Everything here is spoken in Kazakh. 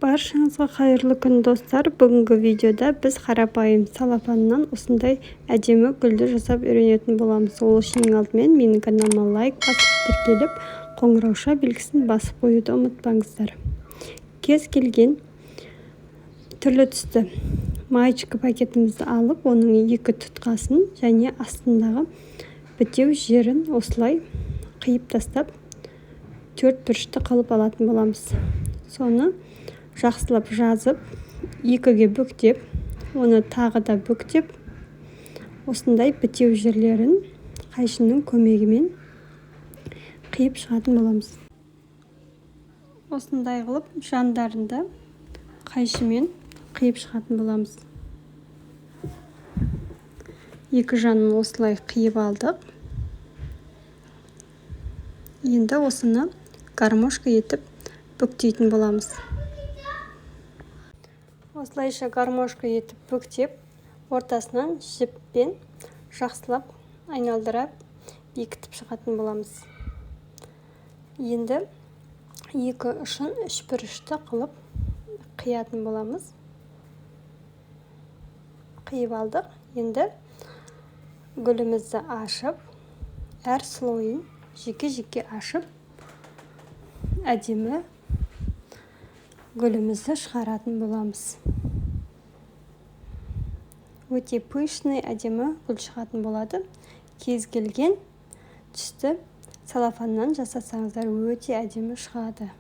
Баршаңызға қайырлы күн, достар! Бүгінгі видеода біз қарапайым целлофаннан осындай әдемі гүлді жасап үйренетін боламыз. Ол үшін ең алдымен менің каналыма лайк басып, тіркеліп, қоңырауша белгісін басып қоюды ұмытпаңыздар. Кез келген түрлі түсті маечка пакетімізді алып, оның екі тұтқасын және астындағы бітеу жерін осылай қиып тастап, төрт бұрышты қылып алатын боламыз. Соны жақсылап жазып, екіге бүктеп, оны тағы да бүктеп, осындай бітеу жерлерін қайшының көмегімен қиып шығатын боламыз. Осындай қылып жандарында қайшымен қиып шығатын боламыз. Екі жанын осылай қиып алдық. Енді осыны гармошка етіп бүктейтін боламыз. Осылайша гармошка етіп бүктеп, ортасынан жіппен жақсылап айналдыра бекітіп шығатын боламыз. Енді екі ұшын үш бұрышты қылып қиятын боламыз. Қиып алдық. Енді гүлімізді ашып, әр слойын жеке-жеке ашып, әдемі гүлімізді шығаратын боламыз. Өте пышный, әдемі гүл шығатын болады. Кез келген түсті целлофаннан жасасаңыздар, өте әдемі шығады.